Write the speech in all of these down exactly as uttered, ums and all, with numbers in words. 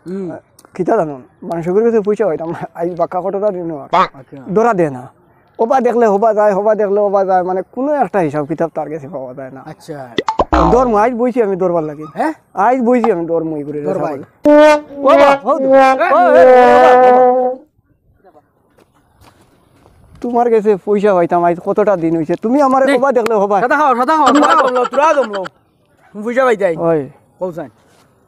হুম। কিতা জানো, মানুষর গেছে পয়সা পাইতাম, আইজ বাক্কা কতটা দিন অর। আচ্ছা। ধরা দেয় না। ওবা দেখলে হবা যায়, হবা দেখলে ওবা যায়, মানে, কুনু একটা হিসাব কিতাব তার গেছে পাওয়া যায় না। আচ্ছা। ধর্ম, আইজ বইছি আমি ধরবার লাগি। হ্যাঁ? আইজ বইছি আমি ধর্ম, ই করে ধর ভাই। ও বাবা, হো দে। ও, এ, এ, এ, এ, এ। তুমার গেছে পয়সা পাইতাম, আইজ কতটা দিন অইছে। তুমি আমারে নে। ওবা দেখলে হবা। সাদা খাও, সাদা খাও, সাদা খাও। তুরা জমলো, তুরা জমলো। তুমি পয়সা পাইতাই। ওই। কও চাই।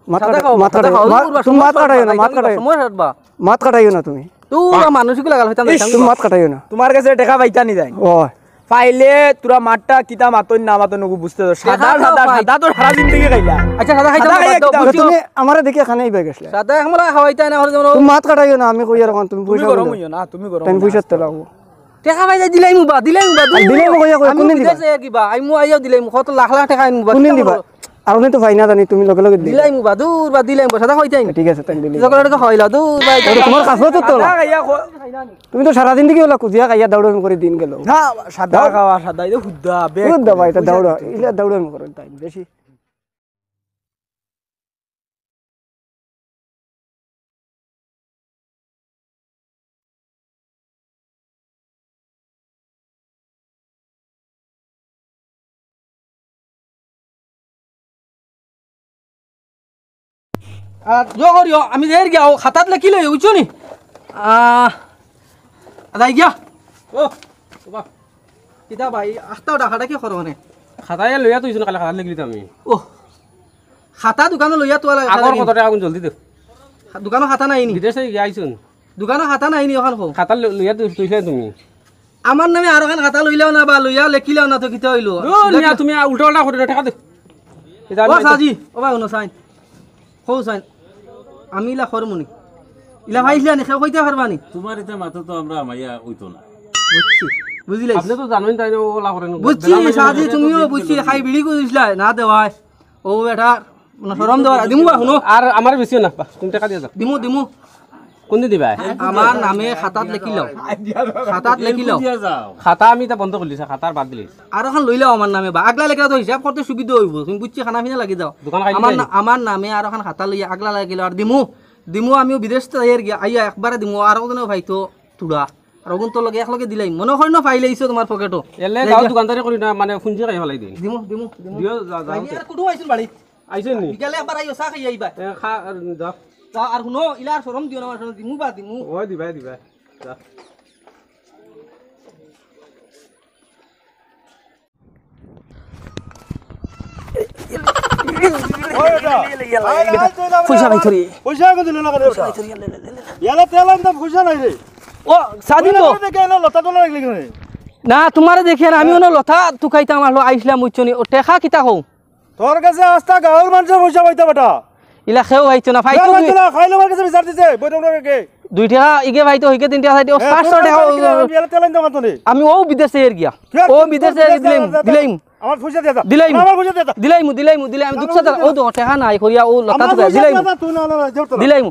মাত সাদা কাটা-, খাও, মাত সাদা কাটাইও, খাও, মা-, দূর বা, তুমি মাত সময় কাটাইও না, সারবা, মাত কাটাইও। সময় সারবা। মাত কাটাইও না তুমি। তুরা মানুষগুলা গাল হইতাম ইস, না। তুমি মাত কাটাইও না। তুমার গেছে টেকা পাইতা নি যাই। ওই। পাইলে তুরা মাতটা কিতা মাতইন না মাতইন ওগু বুঝতে দাও। সাদা, টেকা সাদা, পাই। সাদা তো সারা জিন্দেগি খাইলা। আচ্ছা, সাদা খাইতাম সাদা না, খাইয়া বাদ দাও, কিতা বুঝছো? তুমি আমারে দেখি এখানে ইবা গেছলা। সাদা আমরা খাওয়াইতাই না, হলে যেমন তুমি মাত কাটাইও না, আমি কইয়ার অখন তুমি তুমি পয়সা গরম দিলাও। অইও না, তুমি গরম তাই অইও না, পয়সা আস্তে। তেলাও। টেকা পাইলে দিলাইমু বা, দিলাইমু বা, আর দূর। দিলাইমু কইয়া কই, আমি কোনদিন দিবা? বিদেশে কিবা, আইমু আইয়াও দিলাইমু, কত লাখ লাখ টেকা আইমু বা, কোনদিন কিতা দিবা? বলো? আর উনি তো পাই না জানি, তুমি লগে লগে দিলাও। দিলাইমু বা, দূর বা, দিলাইমু বা, সাদা কইতাই। ঠিক আছে, তাই দিলাইমু। লগে লগে খাওয়াইলা, দূর বা, ওটা তোমার কাছে তো তোলা। সাদা খাইয়া খ-, তুমি তো সারাদিন দেখি ওলা কুজিয়া খাইয়া দাউড়ামি করে দিন গেল। না, সাদা দাও। খাওয়া, সাদা, এই যে হুদ্দা, বেগ হুদ্দা বা, এটা পয়সা দাউড়া, দিতে। ইলা দাউড়ামি করে তাই বেশি। আর জো করিও, আমি যাইর গিয়া, ও খাতাত লেখি লই, বুঝছো নি? আহ, আদাই গিয়া। ও, বাবা। কিতা ভাই, আস্তাও ডাকাডাকি করো নে। খাতায় লইয়া তো ইছুন, কালে খাতা লিখলি তো আমি। ও, খাতা দোকানো লইয়া তো লাগে, আগর খাতা কত টেকা আগুন জলদি দে। দোকানো খাতা নাই নি? বিদেশে গিয়া আইছুন। দোকানো খাতা নাই নি, ওখান কো? খাতা ল-, লইয়া তো তুইছলে তুমি। আমার নামে আরোখান খাতা লইলাও না বা লইয়া লেখিলাও না তো কিতা অইলো? দূর মিয়া, লেখি- তুমি উল্টা পাল্টা করি না, টেকা দে। এটা ও আমি সাজি, ও ভাই, হুনো সাইন। কও চাইন, আমি ইলা করমু নি। ইলা পাইছলা নি, কেউ কইতা পারবা নি? তুমার ইতা মাতো তো আমরা মাইয়া অইতো না। বুঝছি, বুঝিলাইছি। আপনে তো জানইন তাইন ওলা করেন। বুঝছি, বেলা মাইয়া সাজি, করেন, তুমিও তো বুঝছি, দিন খাই বিড়ি কইছলা, না দেওয়ায়। ও বেটা, না শরম দেওয়ার, দিমু বা, হুনো। আর আমারে বেচিও না, বাস, তুমি টেকা দিয়া যাও। দিমু, দিমু। কোনদিন দিবা? আমার নামে খাতাত লেখিলাও। খাতাত লেখিলাও। দিয়া যাও। খাতা আমি ইতা বন্ধ করিলিছি, খাতা আর বাদ দিলিছি। আরোখান লইলাও আমার নামে বা, আগলা লেখিলাও তো হিসাব করতে সুবিধা অইবো। তুমি বুঝছি, খানা পিনা লাগি যাও। দোকান খাইলি আমার তাই? না-, আমার নামে আরোখান খাতা লইয়া আগলা লেখিলাও আর দিমু। দিমু আমিও বিদেশ থাকি আইয়ার গিয়া, আইয়া একবারে দিমু, আর ওজনেও পাইতো তুড়া। আর ওগুন তোর লগে একলগে দিলাই। মনো করি না পাইলাইছো তুমার পকেটো। এলে যাও, দোকানদারি করি না, মানে, পুঞ্জি খাই ফালাই দিন। দিমু, দিমু, দিমু। দিও, যা-, যাও। আইয়া আর কুটুম আইছইন বাড়ি। আইছইন নি? বিকালে একবার আইও, চা খাইয়া আইবা। এ, খা, আর যাও। তা আর হুনো, ইলা আর শরম দিও না, আমার শরম দিমু বা দিমু। ওই দিবায়, দিবায়। যা। ওই বেটা। আরে, আরে, তুই না পয়সা নাই তোরে। পয়সা আগে দিল না কেন বেটা? ইয়ালা তেল আনতাম, পয়সা নাই রে। ও, সাদি তো। দেখে এলো, লতা তোলা লাগলি কেন? না, তুমারে দেখি আর আমি অনো লতা তুকাইতাম আইছলাম, বুঝছো নি? ও টেকা কিতা কও? তোর গেছে আস্তা গাঁওর মানষে পয়সা পাইতা বেটা। ইলা কেউ পাইতো না, পাইতো কেউ পাইতো না, খাইলো আমার গেছে বিচার দিছে, বইটা উনার কে? দুই টেকা ইগে পাইতো, হিগে তিন টেকা পাইতো, ও হ্যাঁ, পাঁচশো টেকা। আমি বিদেশে এর গিয়া। ও বিদেশে এর গিয়া। দিলাইমু, দিলাইমু। আমার পয়সা দিয়া যা। দিলাইমু। আমার পয়সা দিয়া যা। দিলাইমু, দিলাইমু, দিলাইমু। দুঃখ ছাড়া, ও তো টেকা নাই, করিয়া ও লতা তুকাই। দিলাইমু। দিলাইমু।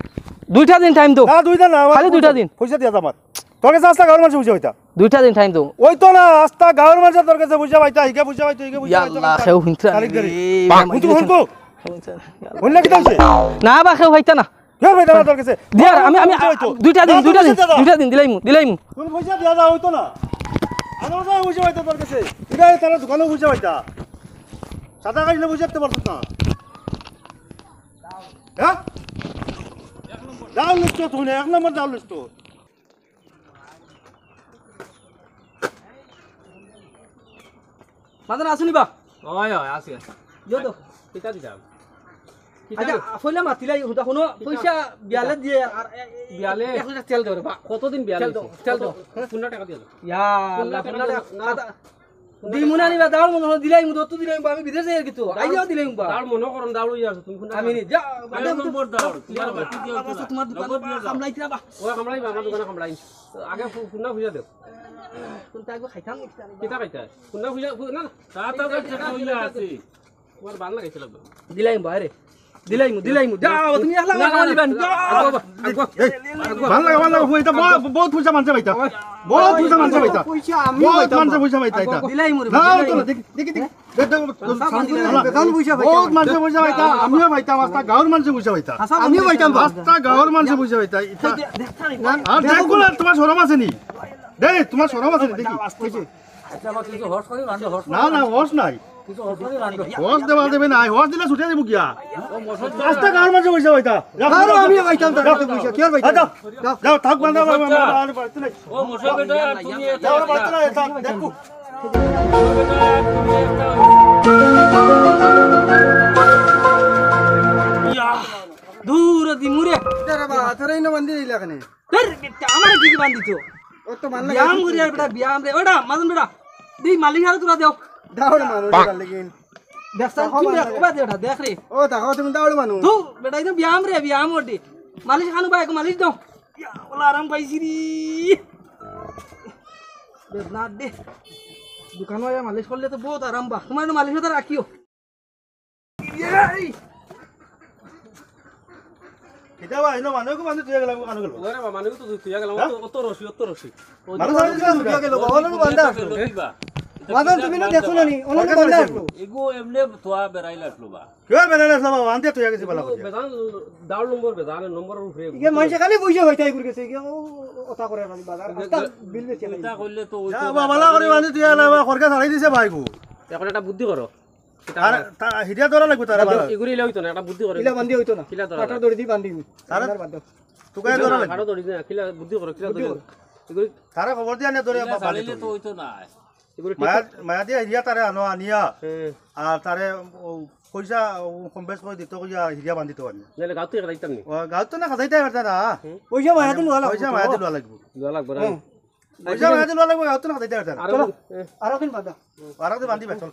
দুইটা দিন টাইম দেও। না, দুইটা না, খালি দুইটা দিন। পয়সা দিয়া যা আমার। তোর গেছে আস্তা গাঁওর মানষে পয়সা পাইতা। দুইটা দিন টাইম দেও। ওই তো না, আস্তা গাঁওর মানষে তোর গেছে পয়সা পাইতা, হিগে পয়সা পাইতো, হিগে পয়সা পাইতো। ইয়াল্লা, কেউ হুনতো না। তারিখ দেরি। এই, হুনতো, হুনতো। হুনলে কিতা অইছে? না বা, কেউ পাইতা না। কেউ পাইতা না তোর গেছে। দিয়ার, আমি, আমি, দুইটা দিন, দুইটা দিন, দুইটা দিন, দিলাইমু, দিলাইমু। তুমি পয়সা দিয়া যা, অইতো না। আমার পয়সা পাইতা তোর গেছে। ইরা তারা দোকানো পয়সা পাইতা। সাদা কাজ না বুঝাতে পারতো না। হ্যাঁ? ডাউল লিস্ট তো, এক নম্বর ডাউল লিস্ট তো। মাদান আছনি বা? ওই, ওই, আছি, আছি। দিও তো। কিতা দিতাম? আচ্ছা, পয়লা মাতিলাই, হুদা হুনো, পয়সা বিয়ালে দিয়ে আর এ-, এ-, বিয়ালে? এক লিটার তেল দেও রে বা। কতদিন বিয়ালে তেল দেও, হইছে? তেল দেও। কত? পনেরো টাকা দিয়ে দাও। ইয়া, পনেরো আল্লাহ, টাকা পনেরো দিয়ে টাকা। দাও। না। দিমু না নি বা, দাও মনে হয় দিলাইমু, দত্ত দিলাইমু বা, আমি বিদেশে যাই কিন্তু। দাও, আইয়াও দিলাইমু বা। দাও মনে করো, দাও লইয়া আসো, তুমি কোনটা আমি নি, যা, দাও, এক নম্বর দাও। তোমার দোকানে কামলাই কিনা বা? ও কামলাই বা, আমার দোকানে কামলাই। আগে ফু-, ফুন্না ফুজা দেও। কোনটা আগে খাইতাম? কিতা খাইতা? ফুন্না ফুজা, ফু-, না, না। তা তো আগে টেকা লইয়া আছি। তোমার বান লাগাইছে লাগবে। দিলাইমু বা, আরে। দিলাইমু, দিলাইমু। যাও, তুমি একলা না, না, না, না। যাও। আগো, আগো, এই, আগো। ভালা লাগা, ভালা লাগা, এটা বহুত, বহুত পয়সা মানষে পাইতা। ওই। বহুত পয়সা মানষে পাইতা। পয়সা আমি বহুত পাইতাম। মানষে পয়সা পাইতা এটা। দিলাইমু রে, না, দিলাইমু। তো না, দেখি, দেখি, দেখি। দে, দে, দে, হাছা শান্ত বান্ধি হও। দিলাইমু। বহুত মানষে পয়সা পাইতা, আমিও পাইতাম, আস্তা গাঁওর মানষে পয়সা পাইতা। হাছা আমিও বান্ধি পাইতাম। দিলাইমু। আস্তা গাঁওর মানষে পয়সা পাইতা। এটা দে-, দেখতা নাই। আর দেখো না, তোমার শরম আছে নি? দেই, তোমার শরম আছে নি? দেখি। আচ্ছা, আমার কিছু হর্ষ করি, রান্না হর্ষ করি। না, না, হর্ষ নাই। কিছু হর্ষ করি, রান্না। হর্ষ দেওয়া যাবে না, হর্ষ দিলে ছুটে যাবো গিয়া। ও, মশাই তো আস্তা গাঁওর মানষে পয়সা পাইতা। আরো আমি পাইতাম তার কাছে পয়সা, কি আর পাইতাম? যাও, যাও, যাও, থাক, বান্ধা, বান্ধা, বান্ধা, বান্ধা, বান্ধা, বান্ধা। ও, মশাই বেটা, তুমি এটা যাও, বান্ধা, যাও, দেখো। মশাই বেটা, তুমি একটা ইয়া, দূর দিমুরে। আরে বাবা, তোরা ইনো বান্ধি দিলা কেনে? তোর বেটা, আমার কি বান্ধিত? ও তো মানলে ব্যায়াম করি আর বেটা, ব্যায়াম রে। ওটা, মাজন বেটা। দেই মালিক আরো তোরা দেও। দাও রে মানুষ, তার লাগি। দেখছ, দেখো কি বাবা। দেখ, ওবা দে ওটা, দেখ রে। ও, দেখো তুমি দাও রে মানুষ। তো, বেটা, এই তো ব্যায়াম রে, ব্যায়াম ওটি। মালিশ খানু ভাই, একটু মালিশ দাও। ইয়া, ওলা আরাম পাইছি রে। বেদনা দে। দোকানো আইয়া মালিশ করলে তো বহুত আরাম বা। তোমার তো মালিশ ওটা রাখিও। এই! কিতা বা, ইনো মানুষ কো মানুষ তুই গেলাম, কানো গেল? ওরে বাবা, মানুষ তো তুই গেলাম, হ্যাঁ? অত, অত রশি, অত রশি। মানুষ আর কিছু তুই গেল, বাবা, ওনার বান্ধা আসলো। এই বা, এটা মাদান কিতা তুমি না বান্ধা দেখো না নি, ওনার সরকার বান্ধা করেছে। আসলো। এগো এমনে তোয়া বেড়াইল আসলো বা। কেউ বেড়াইল আসলো বাবা, আনতে তুই গেছি বালা এগো করিয়া। বেজান, দাউর নম্বর বেজান, নম্বরর উপরে। ইগে মানুষে খালি পয়সা হইতে আইগুর গেছে, ইগে ও, ও, ওটা করে খালি বাজার। আস্তা বিল বেচে খালি। এটা করলে তো ওই যা তো বাবা, বালা করে বান্ধি তুই গেলা, খরগা ছাড়াই দিছে ভাইগো। এখন একটা বুদ্ধি করো। আর তা হিরিয়া ধরা লাগবো তারা বালা। এগুলি ইলা হইতো না, একটা বুদ্ধি করো। ইলা বান্ধি হইতো না। কিলা ধরা কাঠর লাগে? দড়ি দি বান্ধি। তারা বান্ধ। তুকাই ধরা লাগবো। কাঠর দড়ি না, কিলা বুদ্ধি করো, কিলা বুদ্ধি ধরে। করো। এগুলি তারা খবর দিয়া নে ধরে ইলা বান্ধি ছাড়াইলে তো। তো হইতো না। এগুলি ঠিক মায়া, মায়া দিয়া হিরিয়া তারে আনো আনিয়া। হ্যাঁ। আর তারে ও পয়সা ও কম বেশ করে দিত কইয়া হিরিয়া বান্ধিত আনিয়া। নাহলে গাঁত তো একটা দিতাম নি। ও গাঁত তো না খাতাইতে পারতা না। হুম। পয়সা মায়া দিন ওয়ালা। পয়সা মায়া দিন ওয়ালা লাগবো। ওয়ালা লাগবো না। হ্যাঁ। পয়সা মায়া দিন ওয়ালা লাগবো, গাঁত তো না খাতাইতে পারতা না। আরো চলো। হ্যাঁ। আরো দিন বান্ধা। আরো দিন বান্ধি ভাই, চল।